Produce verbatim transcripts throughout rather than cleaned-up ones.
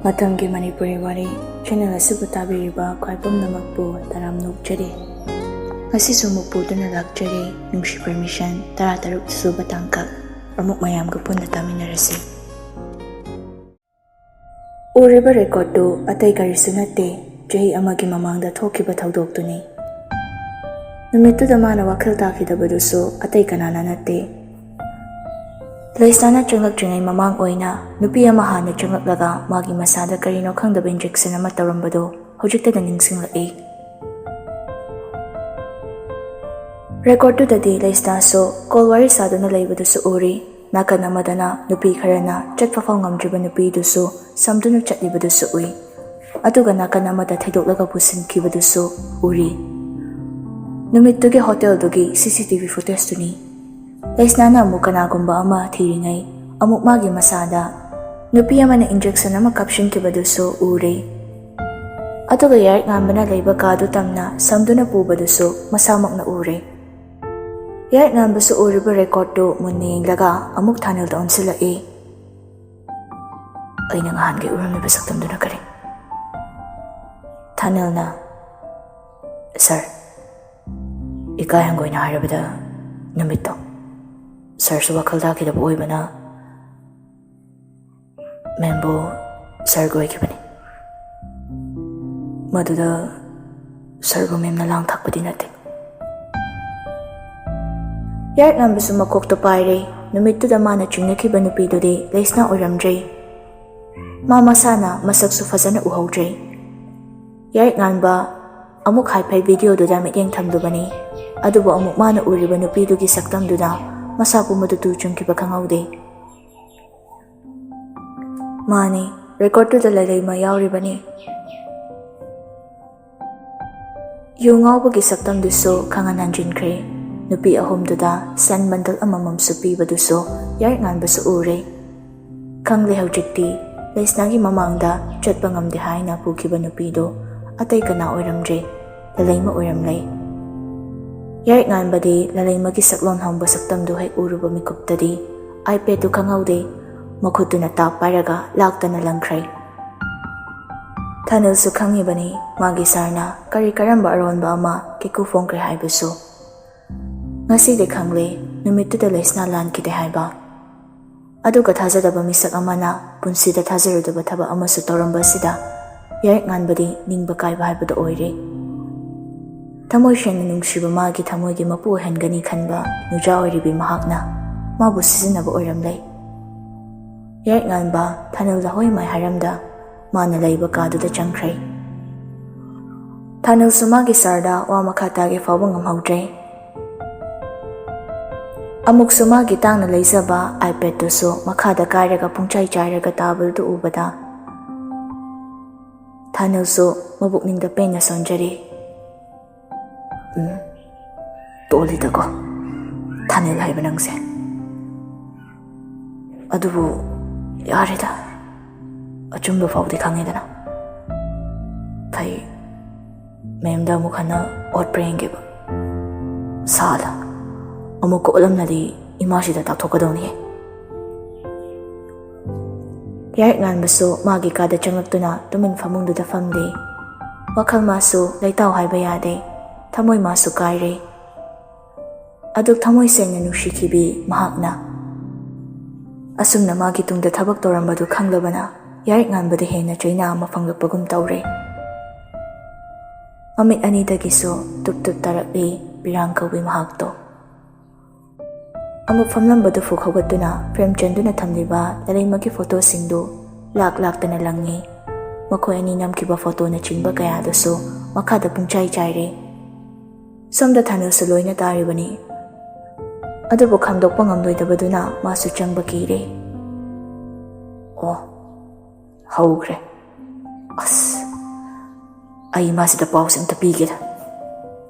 ꯃꯇꯝꯒꯤ ꯃꯅꯤꯄꯨꯔꯤ ꯋꯥꯔꯤ ꯆꯦꯅꯦꯜ ꯑꯁꯤꯕꯨ ꯇꯥꯕꯤꯔꯤꯕ ꯈ꯭ꯋꯥꯏ ꯄꯨꯝꯅꯃꯛꯄꯨ ꯇꯔꯥꯝꯅ ꯑꯣꯛꯆꯔꯤ꯫ ꯉꯁꯤꯁꯨ ꯑꯃꯨꯛ ꯄꯨꯗꯨꯅ ꯂꯥꯛꯆꯔꯤ ꯅꯨꯡꯁꯤ ꯄꯔꯃꯤꯁꯟ ꯇꯔꯥꯇꯔꯨꯛ ꯁꯨꯕ ꯇꯥꯡꯀꯛ꯫ ꯑꯃꯨꯛ ꯃꯌꯥꯝꯒ ꯄꯨꯟꯅ ꯇꯥꯃꯤꯟꯅꯔꯁꯤ꯫ ꯎꯔꯤꯕ ꯔꯦꯀꯣꯔꯠꯇꯨ ꯑꯇꯩ ꯀꯔꯤꯁꯨ ꯅꯠꯇꯦ, ꯆꯍꯤ ꯑꯃꯒꯤ ꯃꯃꯥꯡꯗ ꯊꯣꯛꯈꯤꯕ ꯊꯧꯗꯣꯛꯇꯨꯅꯤ꯫ ꯅꯨꯃꯤꯠꯇꯨꯗ ꯃꯥꯅ ꯋꯥꯈꯜ ꯇꯥꯈꯤꯗꯕꯗꯨꯁꯨ ꯑꯇꯩ ꯀꯅꯥꯅ ꯅꯠꯇꯦ, ꯂꯩꯁꯅꯥꯅ ꯆꯪꯂꯛꯇ꯭ꯔꯤꯉꯩ ꯃꯃꯥꯡ ꯑꯣꯏꯅ ꯅꯨꯄꯤ ꯑꯃ ꯍꯥꯟꯅ ꯆꯪꯂꯛꯂꯒ ꯃꯥꯒꯤ ꯃꯁꯥꯗ ꯀꯔꯤꯅꯣ ꯈꯪꯗꯕ ꯏꯟꯖꯦꯛꯁꯟ ꯑꯃ ꯇꯧꯔꯝꯕꯗꯨ ꯍꯧꯖꯤꯛꯇꯗ ꯅꯤꯡꯁꯤꯡꯂꯛꯏ꯫ ꯔꯦꯀꯣꯔꯠꯇꯨꯗꯗꯤ ꯂꯩꯁꯅꯥꯁꯨ ꯀꯣꯜ ꯋꯥꯔꯤ ꯁꯥꯗꯨꯅ ꯂꯩꯕꯗꯨꯁꯨ ꯎꯔꯤ꯫ ꯅꯥꯀꯟ ꯑꯃꯗꯅ ꯅꯨꯄꯤ ꯈꯔꯅ ꯆꯠꯄ ꯐꯥꯎ ꯉꯝꯗ꯭ꯔꯤꯕ ꯅꯨꯄꯤꯗꯨꯁꯨ ꯁꯝꯗꯨꯅ ꯆꯠꯂꯤꯕꯗꯨꯁꯨ ꯎꯏ꯫ ꯑꯗꯨꯒ ꯅꯥꯀꯟ ꯑꯃꯗ ꯊꯩꯗꯣꯛꯂꯒ ꯄꯨꯁꯤꯟꯈꯤꯕꯗꯨꯁꯨ ꯎꯔꯤ꯫ ꯅꯨꯃꯤꯠꯇꯨꯒꯤ ꯍꯣꯇꯦꯜꯗꯨꯒꯤ ꯁꯤ ꯁꯤ ꯇꯤ ꯚꯤ ꯐꯨꯇꯦꯖꯇꯨꯅꯤ꯫ ꯂꯩꯁꯅꯥꯅ ꯑꯃꯨꯛ ꯀꯅꯥꯒꯨꯝꯕ ꯑꯃ ꯊꯤꯔꯤꯉꯩ ꯑꯃꯨꯛ ꯃꯥꯒꯤ ꯃꯁꯥꯗ ꯅꯨꯄꯤ ꯑꯃꯅ ꯏꯟꯖꯦꯛꯁꯟ ꯑꯃ ꯀꯥꯞꯁꯤꯟꯈꯤꯕꯗꯨꯁꯨ ꯎꯔꯦ꯫ ꯑꯗꯨꯒ ꯌꯥꯏꯔꯤꯛ ꯉꯥꯟꯕꯅ ꯂꯩꯕ ꯀꯥꯗꯨ ꯇꯝꯅ ꯁꯝꯗꯨꯅ ꯄꯨꯕꯗꯨꯁꯨ ꯃꯁꯥꯃꯛꯅ ꯎꯔꯦ꯫ ꯌꯥꯏꯔꯤꯛ ꯉꯥꯟꯕꯁꯨ ꯎꯔꯤꯕ ꯔꯦꯀꯣꯔꯠꯇꯨ ꯃꯨꯟꯅ ꯌꯦꯡꯂꯒ ꯑꯃꯨꯛ ꯊꯥꯅꯦꯜꯗ ꯑꯣꯟꯁꯤꯜꯂꯛꯏ꯫ "ꯑꯩꯅ ꯉꯍꯥꯟꯒꯩ ꯎꯔꯝꯃꯤꯕ ꯁꯛꯇꯝꯗꯨꯅ ꯀꯔꯤ?" ꯊꯥꯅꯦꯜꯅ, "ꯁꯥꯔ, ꯏꯀꯥꯏ ꯍꯪꯒꯣꯏꯅ ꯍꯥꯏꯔꯕꯗ ꯅꯨꯃꯤꯠꯇꯣ ꯁꯥꯔꯁꯨ ꯋꯥꯈꯜ ꯇꯥꯈꯤꯗꯕ ꯑꯣꯏꯕꯅ ꯃꯦꯝꯕꯨ ꯁꯥꯔꯒ ꯑꯣꯏꯈꯤꯕꯅꯤ꯫ ꯃꯗꯨꯗ ꯁꯥꯔꯕꯨ ꯃꯦꯝꯅ ꯂꯥꯡ ꯊꯥꯛꯄꯗꯤ ꯅꯠꯇꯦ꯫" ꯌꯥꯏꯔꯤꯛ ꯉꯥꯟꯕꯁꯨ ꯃꯀꯣꯛꯇꯣ ꯄꯥꯏꯔꯦ꯫ ꯅꯨꯃꯤꯠꯇꯨꯗ ꯃꯥꯅ ꯆꯤꯡꯅꯈꯤꯕ ꯅꯨꯄꯤꯗꯨꯗꯤ ꯂꯩꯁꯅꯥ ꯑꯣꯏꯔꯝꯗ꯭ꯔꯦ꯫ ꯃꯥ ꯃꯁꯥꯅ ꯃꯁꯛꯁꯨ ꯐꯖꯅ ꯎꯍꯧꯗ꯭ꯔꯦ꯫ ꯌꯥꯏꯔꯤꯛ ꯉꯥꯟꯕ ꯑꯃꯨꯛ ꯍꯥꯏꯐꯦꯠ ꯚꯤꯗꯤꯑꯣꯗꯨꯗ ꯃꯤꯠꯌꯦꯡ ꯊꯝꯂꯨꯕꯅꯤ, ꯑꯗꯨꯕꯨ ꯑꯃꯨꯛ ꯃꯥꯅ ꯎꯔꯤꯕ ꯅꯨꯄꯤꯗꯨꯒꯤ ꯁꯛꯇꯝꯗꯨꯗ ꯃꯁꯥ ꯄꯨꯝꯕꯗꯨ ꯇꯨ ꯆꯨꯡꯈꯤꯕ ꯈꯪꯍꯧꯗꯦ꯫ ꯃꯥꯅꯤ, ꯔꯦꯀꯣꯔꯠꯇꯨꯗ ꯂꯂꯩꯃ ꯌꯥꯎꯔꯤꯕꯅꯤ꯫ ꯌꯨ ꯉꯥꯎꯕꯒꯤ ꯁꯛꯇꯝꯗꯨꯁꯨ ꯈꯪꯍꯟ ꯍꯟꯖꯤꯟꯈ꯭ꯔꯦ꯫ ꯅꯨꯄꯤ ꯑꯍꯨꯝꯗꯨꯗ ꯁꯦꯟ ꯕꯟꯗꯜ ꯑꯃꯃꯝꯁꯨ ꯄꯤꯕꯗꯨꯁꯨ ꯌꯥꯏꯔꯤꯛ ꯉꯥꯟꯕꯁꯨ ꯎꯔꯦ꯫ ꯈꯪꯂꯦ ꯍꯧꯖꯤꯛꯇꯤ, ꯂꯩꯁꯅꯥꯒꯤ ꯃꯃꯥꯡꯗ ꯆꯠꯄ ꯉꯝꯗꯦ ꯍꯥꯏꯅ ꯄꯨꯈꯤꯕ ꯅꯨꯄꯤꯗꯨ ꯑꯇꯩ ꯀꯅꯥ ꯑꯣꯏꯔꯝꯗ꯭ꯔꯦ, ꯂꯂꯩꯃ ꯑꯣꯏꯔꯝꯂꯦ꯫ ꯌꯥꯏꯔꯤꯛ ꯉꯥꯟꯕꯗꯤ ꯂꯂꯩꯃꯒꯤ ꯁꯛꯂꯣꯟ ꯍꯣꯡꯕ ꯁꯛꯇꯝꯗꯨ ꯍꯦꯛ ꯎꯔꯨꯕ ꯃꯤꯀꯨꯞꯇꯗꯤ iPadꯇꯨ ꯈꯪꯍꯧꯗꯦ, ꯃꯈꯨꯠꯇꯨꯅ ꯇꯥꯞ ꯄꯥꯏꯔꯒ ꯂꯥꯛꯇꯅ ꯂꯪꯈ꯭ꯔꯦ꯫ ꯊꯥꯅꯤꯜꯁꯨ ꯈꯪꯉꯤꯕꯅꯤ ꯃꯥꯒꯤ ꯁꯥꯔꯅ ꯀꯔꯤ ꯀꯔꯝꯕ ꯑꯔꯣꯟꯕ ꯑꯃ ꯀꯦꯀꯨ ꯐꯣꯡꯈ꯭ꯔꯦ ꯍꯥꯏꯕꯁꯨ꯫ ꯉꯁꯤꯗꯤ ꯈꯪꯂꯦ ꯅꯨꯃꯤꯠꯇꯨꯗ ꯂꯩꯁꯅꯥ ꯂꯥꯟꯈꯤꯗꯦ ꯍꯥꯏꯕ꯫ ꯑꯗꯨꯒ ꯊꯥꯖꯗꯕ ꯃꯤꯁꯛ ꯑꯃꯅ ꯄꯨꯟꯁꯤꯗ ꯊꯥꯖꯔꯨꯗꯕ ꯊꯕꯛ ꯑꯃꯁꯨ ꯇꯧꯔꯝꯕ ꯑꯁꯤꯗ ꯌꯥꯔꯤꯛ ꯉꯥꯟꯕꯗꯤ ꯅꯤꯡꯕ ꯀꯥꯏꯕ ꯍꯥꯏꯕꯗꯨ ꯑꯣꯏꯔꯦ꯫ ꯊꯃꯣꯏ ꯁꯦꯡꯅ ꯅꯨꯡꯁꯤꯕ ꯃꯥꯒꯤ ꯊꯃꯣꯏꯒꯤ ꯃꯄꯨ ꯑꯣꯏꯍꯟꯒꯅꯤ ꯈꯟꯕ ꯅꯨꯖꯥ ꯑꯣꯏꯔꯤꯕꯤ ꯃꯍꯥꯛꯅ ꯃꯥꯕꯨ ꯁꯤꯖꯤꯟꯅꯕ ꯑꯣꯏꯔꯝꯂꯦ꯫ ꯌꯥꯔꯤꯛ ꯉꯥꯟꯕ ꯊꯥꯅꯤꯜꯗ ꯍꯣꯏ ꯃꯥꯏ ꯍꯥꯏꯔꯝꯗ ꯃꯥꯅ ꯂꯩꯕ ꯀꯥꯗꯨꯗ ꯆꯪꯈ꯭ꯔꯦ꯫ ꯊꯥꯅꯤꯜꯁꯨ ꯃꯥꯒꯤ ꯁꯥꯔꯗ ꯋꯥ ꯃꯈꯥ ꯇꯥꯒꯦ ꯐꯥꯎꯕ ꯉꯝꯍꯧꯗ꯭ꯔꯦ꯫ ꯑꯃꯨꯛꯁꯨ ꯃꯥꯒꯤ ꯇꯥꯡꯅ ꯂꯩꯖꯕ iPadꯇꯨꯁꯨ ꯃꯈꯥꯗ ꯀꯥꯏꯔꯒ ꯄꯨꯡꯆꯥꯏ ꯆꯥꯏꯔꯒ ꯇꯥꯕꯗꯨ ꯎꯕꯗ ꯊꯥꯅꯤꯜꯁꯨ ꯃꯕꯨꯛꯅꯤꯡꯗ ꯄꯦꯟꯅ ꯁꯣꯟꯖꯔꯤ꯫ ꯎꯝ, ꯇꯣꯜꯂꯤꯗꯀꯣ ꯊꯥꯅꯤꯜ ꯍꯥꯏꯕ ꯅꯪꯁꯦ꯫ ꯑꯗꯨꯕꯨ ꯌꯥꯔꯦꯗ, ꯑꯆꯨꯝꯕ ꯐꯥꯎꯗꯤ ꯈꯪꯉꯦꯗꯅ꯫ ꯐꯩ, ꯃꯦꯝꯗ ꯑꯃꯨꯛ ꯍꯟꯅ ꯑꯣꯠꯄ꯭ꯔꯥ ꯌꯦꯡꯒꯦꯕ꯫ ꯁꯥꯂ, ꯑꯃꯨꯛꯀ ꯑꯣꯠꯂꯝꯂꯗꯤ ꯏꯃꯥꯁꯤꯗ ꯇꯥꯛꯊꯣꯛꯀꯗꯧꯅꯤꯍꯦ꯫ ꯌꯥꯔꯤꯛ ꯉꯥꯟꯕꯁꯨ ꯃꯥꯒꯤ ꯀꯥꯗ ꯆꯪꯂꯛꯇꯨꯅ ꯇꯨꯃꯤꯟ ꯐꯃꯨꯡꯗꯨꯗ ꯐꯝꯂꯤ꯫ ꯋꯥꯈꯜ ꯃꯥꯁꯨ ꯂꯩꯇꯥꯎ ꯍꯥꯏꯕ ꯌꯥꯗꯦ, ꯊꯃꯣꯏ ꯃꯥꯁꯨ ꯀꯥꯏꯔꯦ꯫ ꯑꯗꯨꯛ ꯊꯃꯣꯏ ꯁꯦꯡꯅ ꯅꯨꯡꯁꯤꯈꯤꯕꯤ ꯃꯍꯥꯛꯅ꯫ ꯑꯁꯨꯝꯅ ꯃꯥꯒꯤ ꯇꯨꯡꯗ ꯊꯕꯛ ꯇꯧꯔꯝꯕꯗꯨ ꯈꯪꯂꯕꯅ ꯌꯥꯔꯤꯛ ꯉꯥꯟꯕꯗ ꯍꯦꯟꯅ ꯆꯩꯅꯥ ꯑꯃ ꯐꯪꯂꯛꯄꯒꯨꯝ ꯇꯧꯔꯦ꯫ ꯃꯃꯤꯠ ꯑꯅꯤꯗꯒꯤꯁꯨ ꯇꯨꯞ ꯇꯨꯞ ꯇꯥꯔꯛꯂꯤ ꯄꯤꯔꯥꯡ ꯀꯧꯕꯤ ꯃꯍꯥꯛꯇꯣ꯫ ꯑꯃꯨꯛ ꯐꯝꯂꯝꯕꯗꯨ ꯐꯨꯛ ꯍꯧꯒꯠꯇꯨꯅ ꯐ꯭ꯔꯦꯝ ꯆꯟꯗꯨꯅ ꯊꯝꯂꯤꯕ ꯂꯂꯩꯃꯒꯤ ꯐꯣꯇꯣꯁꯤꯡꯗꯨ ꯂꯥꯛ ꯂꯥꯛꯇꯅ ꯂꯪꯉꯤ꯫ ꯃꯈꯣꯏ ꯑꯅꯤ ꯅꯝꯈꯤꯕ ꯐꯣꯇꯣꯅꯆꯤꯡꯕ ꯀꯌꯥꯗꯨꯁꯨ ꯃꯈꯥꯗ ꯄꯨꯡꯆꯥꯏ ꯆꯥꯏꯔꯦ꯫ ꯁꯣꯝꯗ ꯊꯥꯅꯤꯜꯁꯨ ꯂꯣꯏꯅ ꯇꯥꯔꯤꯕꯅꯤ꯫ ꯑꯗꯨꯕꯨ ꯈꯥꯝꯗꯣꯛꯄ ꯉꯝꯂꯣꯏꯗꯕꯗꯨꯅ ꯃꯥꯁꯨ ꯆꯪꯕ ꯀꯤꯔꯦ꯫ ꯑꯣ, ꯍꯧꯈ꯭ꯔꯦ꯫ ꯑꯁ, ꯑꯩ ꯃꯥꯁꯤꯗ ꯄꯥꯎꯁꯦ ꯑꯝꯇ ꯄꯤꯒꯦꯗ꯫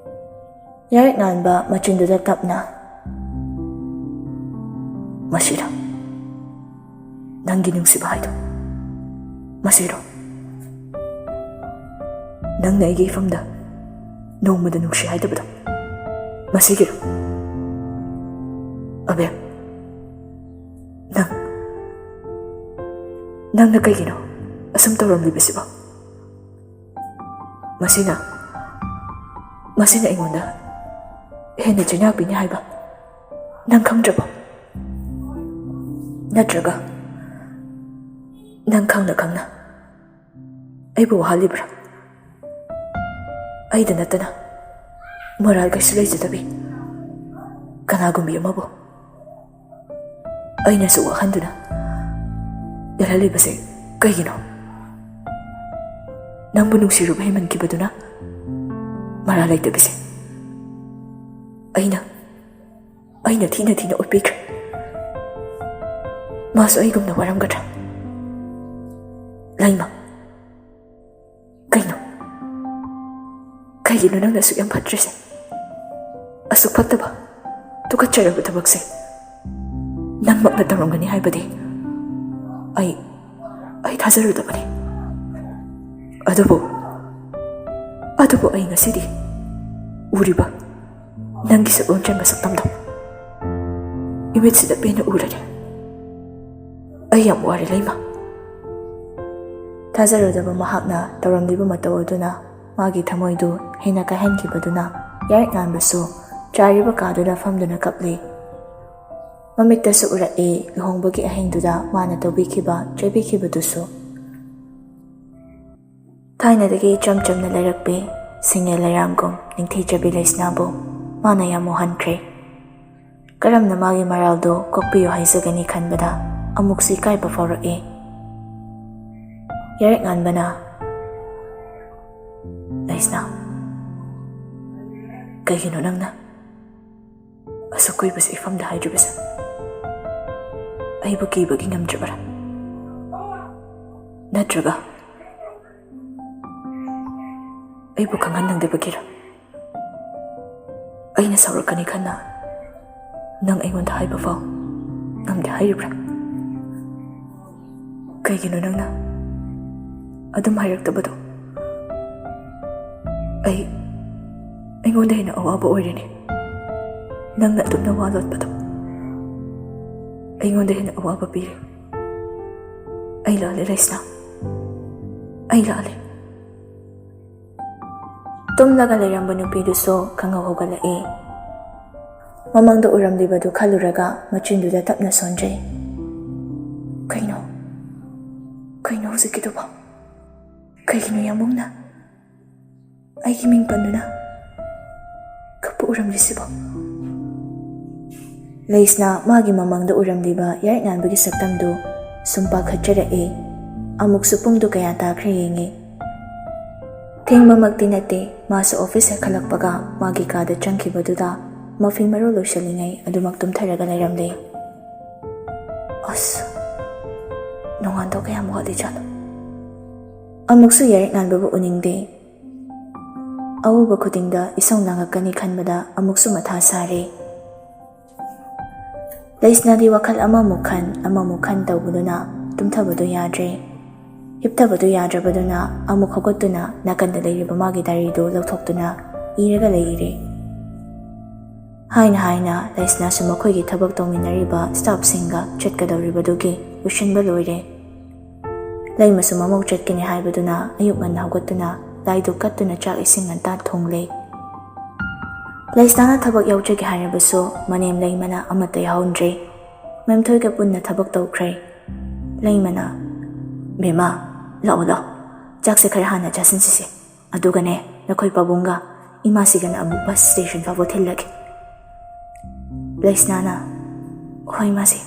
ꯌꯥꯔꯤꯛ ꯉꯥꯟꯕ ꯃꯆꯤꯟꯗꯨꯗ ꯇꯞꯅ, "ꯃꯁꯤꯔꯣ ꯅꯪꯒꯤ ꯅꯨꯡꯁꯤꯕ ꯍꯥꯏꯗꯣ? ꯃꯁꯤꯔꯣ ꯅꯪꯅ ꯑꯩꯒꯤ ꯏꯐꯝꯗ ꯅꯣꯡꯃꯗ ꯅꯨꯡꯁꯤ ꯍꯥꯏꯗꯕꯗꯣ? ꯃꯁꯤꯒꯤꯔꯣ? ꯑꯕꯦꯝ, ꯅꯪ, ꯅꯪꯅ ꯀꯩꯒꯤꯅꯣ ꯑꯁꯨꯝ ꯇꯧꯔꯝꯂꯤꯕꯁꯤꯕꯣ? ꯃꯁꯤꯅ, ꯃꯁꯤꯅ ꯑꯩꯉꯣꯟꯗ ꯍꯦꯟꯅ ꯆꯩꯅꯥꯛ ꯄꯤꯅꯤ ꯍꯥꯏꯕ ꯅꯪ ꯈꯪꯗ꯭ꯔꯕꯣ? ꯅꯠꯇ꯭ꯔꯒ ꯅꯪ ꯈꯪꯅ ꯈꯪꯅ ꯑꯩꯕꯨ ꯋꯥꯍꯜꯂꯤꯕ꯭ꯔꯥ? ꯑꯩꯗ ꯅꯠꯇꯅ ꯃꯔꯥꯜ ꯀꯩꯁꯨ ꯂꯩꯖꯗꯕꯤ ꯀꯅꯥꯒꯨꯝꯕꯤ ꯑꯃꯕꯨ ꯑꯩꯅꯁꯨ ꯋꯥꯍꯟꯗꯨꯅ ꯂꯩꯍꯜꯂꯤꯕꯁꯦ ꯀꯩꯒꯤꯅꯣ? ꯅꯪꯕꯨ ꯅꯨꯡꯁꯤꯔꯨꯕ ꯍꯦꯟꯃꯟꯈꯤꯕꯗꯨꯅ ꯃꯔꯥꯜ ꯂꯩꯇꯕꯤꯁꯦ ꯑꯩꯅ, ꯑꯩꯅ ꯊꯤꯅ ꯊꯤꯅ ꯎꯠꯄꯤꯈ꯭ꯔꯦ꯫ ꯃꯥꯁꯨ ꯑꯩꯒꯨꯝꯅ ꯋꯥꯔꯝꯒꯗ꯭ꯔꯥ? ꯂꯩꯃ, ꯀꯩꯅꯣ? ꯀꯩꯒꯤꯅꯣ ꯅꯪꯅ ꯑꯁꯨꯛ ꯌꯥꯝ ꯐꯠꯇ꯭ꯔꯤꯁꯦ? ꯑꯁꯨꯛ ꯐꯠꯇꯕ, ꯇꯨꯀꯠꯆꯔꯕ ꯊꯕꯛꯁꯦ ꯅꯪꯃꯛꯅ ꯇꯧꯔꯝꯒꯅꯤ ꯍꯥꯏꯕꯗꯤ ꯑꯩ, ꯑꯩ ꯊꯥꯖꯔꯨꯗꯕꯅꯤ꯫ ꯑꯗꯨꯕꯨ, ꯑꯗꯨꯕꯨ ꯑꯩ ꯉꯁꯤꯗꯤ ꯎꯔꯤꯕ ꯅꯪꯒꯤ ꯁꯛꯂꯣꯟ ꯆꯦꯟꯕ ꯁꯛꯇꯝꯗꯣ ꯏꯃꯤꯠꯁꯤꯗ ꯄꯦꯟꯅ ꯎꯔꯦ꯫ ꯑꯩ ꯌꯥꯝ ꯋꯥꯔꯦ, ꯂꯩꯃ꯫ ꯊꯥꯖꯔꯨꯗꯕ ꯃꯍꯥꯛꯅ ꯇꯧꯔꯝꯂꯤꯕ ꯃꯇꯧ ꯑꯗꯨꯅ ꯃꯥꯒꯤ ꯊꯃꯣꯏꯗꯨ ꯍꯦꯟꯅ ꯀꯥꯏꯍꯟꯈꯤꯕꯗꯨꯅ ꯌꯥꯏꯔꯤꯛ ꯉꯥꯟꯕꯁꯨ ꯆꯥꯏꯔꯤꯕ ꯀꯥꯗꯨꯗ ꯐꯝꯗꯨꯅ ꯀꯞꯂꯤ꯫ ꯃꯃꯤꯠꯇꯁꯨ ꯎꯔꯛꯏ ꯂꯨꯍꯣꯡꯕꯒꯤ ꯑꯍꯤꯡꯗꯨꯗ ꯃꯥꯅ ꯇꯧꯕꯤꯈꯤꯕ, ꯆꯩꯕꯤꯈꯤꯕꯗꯨꯁꯨ꯫ ꯊꯥꯏꯅꯗꯒꯤ ꯏꯆꯝ ꯆꯝꯅ ꯂꯩꯔꯛꯄꯤ, ꯁꯤꯡꯉꯦ ꯂꯩꯔꯥꯡꯒꯨꯝ ꯅꯤꯡꯊꯤꯖꯕꯤ ꯂꯩꯁꯅꯥꯕꯨ ꯃꯥꯅ ꯌꯥꯝ ꯋꯥꯍꯟꯈ꯭ꯔꯦ꯫ ꯀꯔꯝꯅ ꯃꯥꯒꯤ ꯃꯔꯥꯜꯗꯨ ꯀꯣꯛꯄꯤꯌꯨ ꯍꯥꯏꯖꯒꯅꯤ ꯈꯟꯕꯗ ꯑꯃꯨꯛꯁꯨ ꯏꯀꯥꯏꯕ ꯐꯥꯎꯔꯛꯏ꯫ ꯌꯥꯏꯔꯤꯛ ꯉꯥꯟꯕꯅ, "ꯂꯩꯁꯅꯥ, ꯀꯩꯒꯤꯅꯣ ꯅꯪꯅ ꯑꯁꯨꯛ ꯀꯨꯏꯕꯁꯦ ꯏꯐꯝꯗ ꯍꯥꯏꯗ꯭ꯔꯤꯕꯁꯦ? ꯑꯩꯕꯨ ꯀꯤꯕꯒꯤ ꯉꯝꯗ꯭ꯔꯕꯔꯥ? ꯅꯠꯇ꯭ꯔꯒ ꯑꯩꯕꯨ ꯈꯪꯍꯟꯅꯤꯡꯗꯕꯒꯤꯔ? ꯑꯩꯅ ꯁꯥꯎꯔꯛꯀꯅꯤ ꯈꯟꯅ ꯅꯪ ꯑꯩꯉꯣꯟꯗ ꯍꯥꯏꯕ ꯐꯥꯎ ꯉꯝꯗꯦ ꯍꯥꯏꯔꯤꯕ꯭ꯔꯥ? ꯀꯩꯒꯤꯅꯣ ꯅꯪꯅ ꯑꯗꯨꯝ ꯍꯥꯏꯔꯛꯇꯕꯗꯣ? ꯑꯩ, ꯑꯩꯉꯣꯟꯗ ꯍꯦꯟꯅ ꯑꯋꯥꯕ ꯑꯣꯏꯔꯦꯅꯦ ꯅꯪꯅ ꯑꯗꯨꯝꯅ ꯋꯥ ꯂꯣꯠꯄꯗꯣ꯫ ꯑꯩꯉꯣꯟꯗ ꯍꯦꯟꯅ ꯑꯋꯥꯕ ꯄꯤꯔꯦ꯫ ꯑꯩ ꯂꯥꯜꯂꯦ, ꯂꯩꯁꯅꯥ꯫ ꯑꯩ ꯂꯥꯜꯂꯦ꯫ ꯇꯨꯝꯂꯒ ꯂꯩꯔꯝꯕ ꯅꯨꯄꯤꯗꯨꯁꯨ ꯈꯪꯍꯧ ꯍꯧꯒꯠꯂꯛꯏ꯫ ꯃꯃꯥꯡꯗ ꯎꯔꯝꯂꯤꯕꯗꯨ ꯈꯜꯂꯨꯔꯒ ꯃꯆꯤꯟꯗꯨꯗ ꯇꯞꯅ ꯁꯣꯟꯖꯩ꯫ "ꯀꯩꯅꯣ? ꯀꯩꯅꯣ ꯍꯧꯖꯤꯛꯀꯤꯗꯨꯕꯣ? ꯀꯩꯒꯤꯅꯣ ꯌꯥꯝꯕꯨꯡꯅ ꯑꯩꯒꯤ ꯃꯤꯡ ꯄꯟꯗꯨꯅ ꯀꯞꯄ ꯎꯔꯝꯂꯤꯁꯤꯕꯣ?" ꯂꯩꯁꯅꯥ ꯃꯥꯒꯤ ꯃꯃꯥꯡꯗ ꯎꯔꯝꯂꯤꯕ ꯌꯥꯏꯔꯛ ꯉꯥꯟꯕꯒꯤ ꯁꯛꯇꯝꯗꯨ ꯁꯨꯝ ꯄꯥꯈꯠꯆꯔꯛꯏ꯫ ꯑꯃꯨꯛꯁꯨ ꯄꯨꯡꯗꯨ ꯀꯌꯥ ꯇꯥꯈ꯭ꯔꯦ ꯌꯦꯡꯉꯤ꯫ ꯊꯦꯡꯕꯃꯛꯇꯤ ꯅꯠꯇꯦ, ꯃꯥꯁꯨ ꯑꯣꯐꯤꯁ ꯍꯦꯛ ꯍꯜꯂꯛꯄꯒ ꯃꯥꯒꯤ ꯀꯥꯗ ꯆꯪꯈꯤꯕꯗꯨꯗ ꯃꯐꯤ ꯃꯔꯣꯜ ꯂꯣꯏꯁꯤꯜꯂꯤꯉꯩ ꯑꯗꯨꯃꯛ ꯇꯨꯝꯊꯔꯒ ꯂꯩꯔꯝꯂꯦ꯫ ꯑꯁ, ꯅꯣꯡꯉꯥꯟꯗꯧ ꯀꯌꯥꯝ ꯋꯥꯠꯂꯤꯖꯥꯠꯅꯣ? ꯑꯃꯨꯛꯁꯨ ꯌꯥꯏꯔꯛ ꯉꯥꯟꯕꯕꯨ ꯎꯅꯤꯡꯗꯦ꯫ ꯑꯎꯕ ꯈꯨꯗꯤꯡꯗ ꯏꯁꯧ ꯂꯥꯡꯉꯛꯀꯅꯤ ꯈꯟꯕꯗ ꯑꯃꯨꯛꯁꯨ ꯃꯊꯥ ꯁꯥꯔꯦ꯫ ꯂꯩꯁꯅꯥꯗꯤ ꯋꯥꯈꯜ ꯑꯃꯃꯨꯛ ꯈꯟ, ꯑꯃꯃꯨꯛ ꯈꯟ ꯇꯧꯕꯗꯨꯅ ꯇꯨꯝꯊꯕꯗꯨ ꯌꯥꯗ꯭ꯔꯦ꯫ ꯍꯤꯞꯊꯕꯗꯨ ꯌꯥꯗ꯭ꯔꯕꯗꯨꯅ ꯑꯃꯨꯛ ꯍꯧꯒꯠꯇꯨꯅ ꯅꯥꯀꯟꯗ ꯂꯩꯔꯤꯕ ꯃꯥꯒꯤ ꯗꯥꯏꯔꯤꯗꯨ ꯂꯧꯊꯣꯛꯇꯨꯅ ꯏꯔꯒ ꯂꯩꯔꯦ꯫ ꯍꯥꯏꯅ ꯍꯥꯏꯅ ꯂꯩꯁꯅꯥꯁꯨ ꯃꯈꯣꯏꯒꯤ ꯊꯕꯛ ꯇꯧꯃꯤꯟꯅꯔꯤꯕ ꯁ꯭ꯇꯥꯐꯁꯤꯡꯒ ꯆꯠꯀꯗꯧꯔꯤꯕꯗꯨꯒꯤ ꯂꯣꯏꯁꯤꯟꯕ ꯂꯣꯏꯔꯦ꯫ ꯂꯩꯃꯁꯨ ꯃꯃꯧ ꯆꯠꯀꯅꯤ ꯍꯥꯏꯕꯗꯨꯅ ꯑꯌꯨꯛ ꯉꯟꯅ ꯍꯧꯒꯠꯇꯨꯅ ꯂꯥꯏꯗꯨꯛ ꯀꯠꯇꯨꯅ ꯆꯥꯛ ꯏꯁꯤꯡ ꯉꯟꯇꯥ ꯊꯣꯡꯂꯦ꯫ ꯂꯩꯁꯅꯥꯅ ꯊꯕꯛ ꯌꯥꯎꯖꯒꯦ ꯍꯥꯏꯔꯕꯁꯨ ꯃꯅꯦꯝ ꯂꯩꯃꯅ ꯑꯃꯠꯇ ꯌꯥꯎꯍꯟꯗ꯭ꯔꯦ꯫ ꯃꯦꯝꯊꯣꯏꯒ ꯄꯨꯟꯅ ꯊꯕꯛ ꯇꯧꯈ꯭ꯔꯦ꯫ ꯂꯩꯃꯅ, "ꯕꯦꯝꯃ, ꯂꯥꯛꯑꯣ ꯂꯥꯛꯑꯣ, ꯆꯥꯛꯁꯦ ꯈꯔ ꯍꯥꯟꯅ ꯆꯥꯁꯤꯟꯁꯤꯁꯦ꯫ ꯑꯗꯨꯒꯅꯦ, ꯅꯈꯣꯏ ꯄꯥꯕꯨꯡꯒ ꯏꯃꯥꯁꯤꯒꯅ ꯑꯃꯨꯛ ꯕꯁ ꯁ꯭ꯇꯦꯁꯟ ꯐꯥꯎꯕ ꯊꯤꯜꯂꯒꯦ꯫" ꯂꯩꯁꯅꯥꯅ, "ꯍꯣꯏ ꯃꯥꯁꯤ꯫"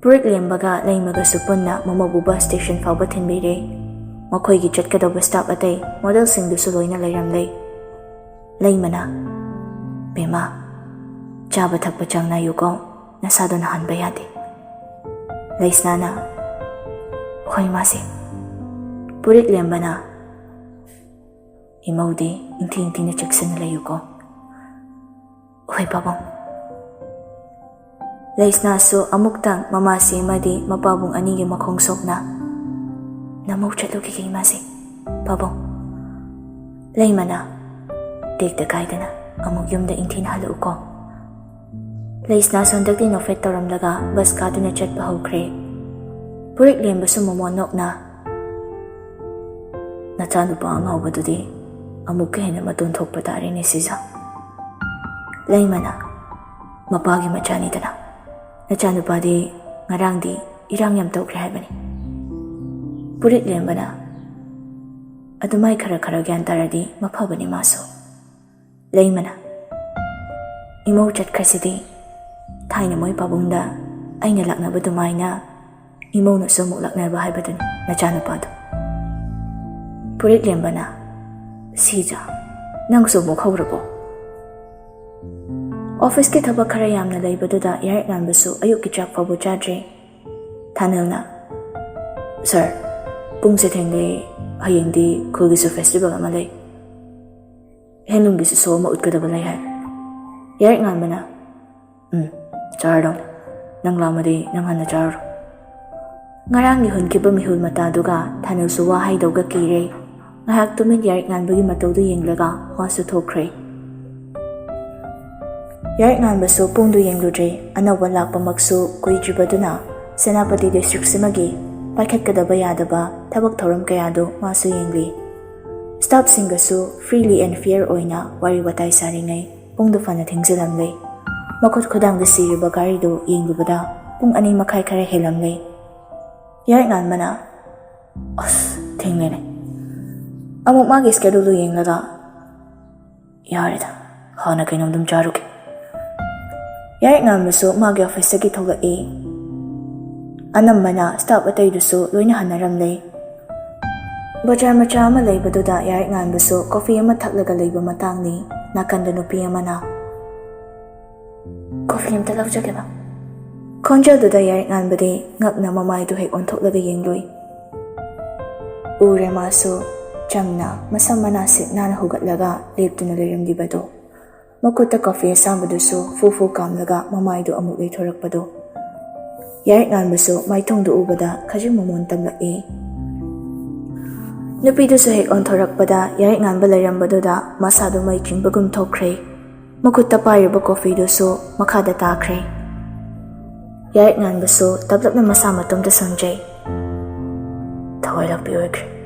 ꯄꯨꯔꯤꯛ ꯂꯦꯝꯕꯒ ꯂꯩꯃꯒꯁꯨ ꯄꯨꯟꯅ ꯃꯃꯧꯕꯨ ꯕꯁ ꯁ꯭ꯇꯦꯁꯟ ꯐꯥꯎꯕ ꯊꯤꯟꯕꯤꯔꯦ꯫ ꯃꯈꯣꯏꯒꯤ ꯆꯠꯀꯗꯧꯕ ꯁ꯭ꯇꯥꯐ ꯑꯇꯩ ꯃꯣꯗꯦꯜꯁꯤꯡꯗꯨꯁꯨ ꯂꯣꯏꯅ ꯂꯩꯔꯝꯂꯦ꯫ ꯂꯩꯃꯅ, "ꯕꯦꯝꯃ, ꯆꯥꯕ ꯊꯛꯄ ꯆꯥꯡ ꯅꯥꯏꯌꯨꯀꯣ, ꯅꯁꯥꯗꯣ ꯅꯥꯍꯟꯕ ꯌꯥꯗꯦ꯫" ꯂꯩꯁꯅꯥꯅ, "ꯍꯣꯏ ꯃꯥꯁꯤ꯫" ꯄꯨꯔꯤꯛ ꯂꯦꯝꯕꯅ, "ꯏꯃꯧꯗꯤ ꯏꯪꯊꯤ ꯏꯪꯊꯤꯅ ꯆꯦꯛꯁꯤꯟꯅ ꯂꯩꯌꯨꯀꯣ꯫" "ꯍꯣꯏ ꯄꯥꯕꯨꯡ꯫" ꯂꯩꯁꯅꯥꯁꯨ ꯑꯃꯨꯛꯇꯪ ꯃꯃꯥꯁꯤ ꯑꯃꯗꯤ ꯃꯄꯥꯕꯨꯡ ꯑꯅꯤꯒꯤ ꯃꯈꯣꯡ ꯁꯣꯛꯅ, "ꯅꯃꯧ ꯆꯠꯂꯨꯈꯤꯒꯦ ꯏꯃꯥꯁꯤ, ꯄꯥꯕꯨꯡ꯫" ꯂꯩꯃꯅ, "ꯇꯦꯛꯇ ꯀꯥꯏꯗꯅ ꯑꯃꯨꯛ ꯌꯨꯝꯗ ꯏꯪꯊꯤꯅ ꯍꯜꯂꯛꯎꯀꯣ꯫" ꯂꯩꯁꯅꯥꯁꯨ ꯍꯟꯗꯛꯇꯤ ꯅꯣꯛꯐꯦꯠ ꯇꯧꯔꯝꯂꯒ ꯕꯁ ꯀꯥꯗꯨꯅ ꯆꯠꯄ ꯍꯧꯈ꯭ꯔꯦ꯫ ꯄꯨꯔꯤꯛ ꯂꯦꯝꯕꯁꯨ ꯃꯃꯣꯟ ꯅꯣꯛꯅ, "ꯅꯆꯥꯅꯨꯄꯥ ꯑꯉꯥꯎꯕꯗꯨꯗꯤ ꯑꯃꯨꯛꯀ ꯍꯦꯟꯅ ꯃꯇꯣꯟ ꯊꯣꯛꯄ ꯇꯥꯔꯦꯅꯦ ꯁꯤꯖ꯫ ꯂꯩꯃꯅ, "ꯃꯄꯥꯒꯤ ꯃꯆꯥꯅꯤꯗꯅ, ꯅꯆꯥꯅꯨꯄꯥꯗꯤ ꯉꯔꯥꯡꯗꯤ ꯏꯔꯥꯡ ꯌꯥꯝ ꯇꯧꯈ꯭ꯔꯦ ꯍꯥꯏꯕꯅꯤ꯫" ꯄꯨꯔꯤꯠꯂꯦꯝꯕꯅ, "ꯑꯗꯨꯃꯥꯏ ꯈꯔ ꯈꯔ ꯒ꯭ꯌꯥꯟ ꯇꯥꯔꯗꯤ ꯃꯐꯕꯅꯤ ꯃꯥꯁꯨ꯫" ꯂꯩꯃꯅ, "ꯏꯃꯧ ꯆꯠꯈ꯭ꯔꯁꯤꯗꯤ, ꯊꯥꯏꯅ ꯃꯣꯏ ꯄꯥꯕꯨꯡꯗ ꯑꯩꯅ ꯂꯥꯛꯅꯕ ꯑꯗꯨꯃꯥꯏꯅ ꯏꯃꯧꯅꯁꯨ ꯑꯃꯨꯛ ꯂꯥꯛꯅꯕ ꯍꯥꯏꯕꯗꯨꯅꯤ ꯅꯆꯥꯅꯨꯄꯥꯗꯣ꯫" ꯄꯨꯔꯤꯠꯂꯦꯝꯕꯅ, "ꯁꯤꯖ, ꯅꯪꯁꯨ ꯑꯃꯨꯛ ꯍꯧꯔꯕꯣ?" ꯑꯣꯐꯤꯁꯀꯤ ꯊꯕꯛ ꯈꯔ ꯌꯥꯝꯅ ꯂꯩꯕꯗꯨꯗ ꯌꯥꯏꯔꯤꯛ ꯉꯥꯟꯕꯁꯨ ꯑꯌꯨꯛꯀꯤ ꯆꯥꯛ ꯐꯥꯎꯕ ꯆꯥꯗ꯭ꯔꯦ꯫ ꯊꯥꯅꯤꯜꯅ, "ꯁꯥꯔ, ꯄꯨꯡꯁꯦ ꯊꯦꯡꯂꯦ, ꯍꯌꯦꯡꯗꯤ ꯈꯨꯜꯒꯤꯁꯨ ꯐꯦꯁꯇꯤꯚꯦꯜ ꯑꯃ ꯂꯩ, ꯍꯦꯟꯂꯨꯝꯒꯤꯁꯨ ꯁꯣ ꯑꯃ ꯎꯠꯀꯗꯕ ꯂꯩ" ꯍꯥꯏ꯫ ꯌꯥꯏꯔꯤꯛ ꯉꯥꯟꯕꯅ, "ꯎꯝ, ꯆꯥꯔꯗꯧꯅꯤ꯫ ꯅꯪ ꯂꯥꯝꯃꯗꯤ ꯅꯪ ꯍꯥꯟꯅ ꯆꯥꯔꯨꯔꯣ꯫" ꯉꯔꯥꯡꯒꯤ ꯍꯨꯟꯈꯤꯕ ꯃꯤꯍꯨꯜ ꯃꯇꯥꯗꯨꯒ ꯊꯥꯅꯤꯜꯁꯨ ꯋꯥ ꯍꯥꯏꯗꯧꯒ ꯀꯤꯔꯦ꯫ ꯉꯥꯏꯍꯥꯛ ꯇꯨꯃꯤꯟ ꯌꯥꯏꯔꯤꯛ ꯉꯥꯟꯕꯒꯤ ꯃꯇꯧꯗꯨ ꯌꯦꯡꯂꯒ ꯋꯥꯁꯨ ꯊꯣꯛꯈ꯭ꯔꯦ꯫ ꯌꯥꯏꯔꯤꯛ ꯉꯥꯟꯕꯁꯨ ꯄꯨꯡꯗꯨ ꯌꯦꯡꯂꯨꯗ꯭ꯔꯦ꯫ ꯑꯅꯧꯕ ꯂꯥꯛꯄꯃꯛꯁꯨ ꯀꯨꯏꯗ꯭ꯔꯤꯕꯗꯨꯅ ꯁꯦꯅꯥꯄꯇꯤ ꯗꯤꯁꯇ꯭ꯔꯤꯛꯁꯤꯃꯒꯤ ꯄꯥꯏꯈꯠꯀꯗꯕ ꯌꯥꯗꯕ ꯊꯕꯛ ꯊꯧꯔꯝ ꯀꯌꯥꯗꯨ ꯃꯥꯁꯨ ꯌꯦꯡꯂꯤ꯫ ꯁ꯭ꯇꯥꯐꯁꯤꯡꯒꯁꯨ freely and fair ꯑꯣꯏꯅ ꯋꯥꯔꯤ ꯋꯥꯇꯥꯏ ꯁꯥꯔꯤꯉꯩ ꯄꯨꯡꯗꯨ ꯐꯅ ꯊꯦꯡꯖꯤꯜꯂꯝꯂꯦ꯫ ꯃꯈꯨꯠ ꯈꯨꯗꯥꯡꯗ ꯁꯤꯔꯤꯕ ꯘꯥꯔꯤꯗꯨ ꯌꯦꯡꯂꯨꯕꯗ ꯄꯨꯡ ꯑꯅꯤ ꯃꯈꯥꯏ ꯈꯔ ꯍꯦꯜꯂꯝꯂꯦ꯫ ꯌꯥꯏꯔꯤꯛ ꯉꯥꯟꯕꯅ, "ꯑꯁ, ꯊꯦꯡꯂꯦꯅꯦ꯫" ꯑꯃꯨꯛ ꯃꯥꯒꯤ ꯁ꯭ꯀꯦꯗꯨꯜꯗꯨ ꯌꯦꯡꯂꯒ, "ꯌꯥꯔꯦꯗ, ꯍꯥꯟꯅ ꯀꯩꯅꯣꯝꯗꯨꯝ ꯆꯥꯔꯨꯒꯦ꯫" ꯌꯥꯏꯔꯤꯛ ꯉꯥꯟꯕꯁꯨ ꯃꯥꯒꯤ ꯑꯣꯐꯤꯁꯇꯒꯤ ꯊꯣꯛꯂꯛꯏ꯫ ꯑꯅꯝꯕꯅ ꯁ꯭ꯇꯥꯐ ꯑꯇꯩꯗꯨꯁꯨ ꯂꯣꯏꯅ ꯍꯟꯅꯔꯝꯂꯦ꯫ ꯕꯖꯥꯔ ꯃꯆꯥ ꯑꯃ ꯂꯩꯕꯗꯨꯗ ꯌꯥꯏꯔꯤꯛ ꯉꯥꯟꯕꯁꯨ ꯀꯣꯐꯤ ꯑꯃ ꯊꯛꯂꯒ ꯂꯩꯕ ꯃꯇꯥꯡꯅꯤ꯫ ꯅꯥꯀꯟꯗ ꯅꯨꯄꯤ ꯑꯃꯅ, "ꯀꯣꯐꯤ ꯑꯝꯇ ꯂꯧꯖꯒꯦꯕ꯫" ꯈꯣꯟꯖꯦꯜꯗꯨꯗ ꯌꯥꯏꯔꯤꯛ ꯉꯥꯟꯕꯗꯤ ꯉꯛꯅ ꯃꯃꯥꯏꯗꯨ ꯍꯦꯛ ꯑꯣꯟꯊꯣꯛꯂꯒ ꯌꯦꯡꯂꯨꯏ꯫ ꯎꯔꯦ ꯃꯥꯁꯨ ꯆꯝꯅ ꯃꯁꯝ ꯃꯅꯥ ꯁꯤꯠ ꯅꯥꯟꯅ ꯍꯨꯒꯠꯂꯒ ꯂꯦꯞꯇꯨꯅ ꯂꯩꯔꯝꯂꯤꯕꯗꯨ꯫ ꯃꯈꯨꯠꯇ ꯀꯣꯐꯤ ꯑꯁꯥꯕꯗꯨꯁꯨ ꯐꯨ ꯐꯨ ꯀꯥꯝꯂꯒ ꯃꯃꯥꯏꯗꯨ ꯑꯃꯨꯛ ꯂꯩꯊꯣꯔꯛꯄꯗꯨ꯫ ꯌꯥꯏꯔꯤꯛ ꯉꯥꯟꯕꯁꯨ ꯃꯥꯏꯊꯣꯡꯗꯨ ꯎꯕꯗ ꯈꯖꯤꯛ ꯃꯃꯣꯟ ꯇꯝꯂꯛꯏ꯫ ꯅꯨꯄꯤꯗꯨꯁꯨ ꯍꯦꯛ ꯑꯣꯟꯊꯣꯔꯛꯄꯗ ꯌꯥꯏꯔꯤꯛ ꯉꯥꯟꯕ ꯂꯩꯔꯝꯕꯗꯨꯗ ꯃꯁꯥꯗꯨ ꯃꯩ ꯆꯤꯡꯕꯒꯨꯝ ꯊꯣꯛꯈ꯭ꯔꯦ꯫ ꯃꯈꯨꯠꯇ ꯄꯥꯏꯔꯤꯕ ꯀꯣꯐꯤꯗꯨꯁꯨ ꯃꯈꯥꯗ ꯇꯥꯈ꯭ꯔꯦ꯫ ꯌꯥꯏꯔꯤꯛ ꯉꯥꯟꯕꯁꯨ ꯇꯞꯂꯞꯅ ꯃꯁꯥ ꯃꯇꯣꯝꯇ ꯁꯣꯟꯖꯩ꯫ ꯊꯋꯥꯏ ꯂꯥꯛꯄꯤ ꯑꯣꯏꯈ꯭ꯔꯦ꯫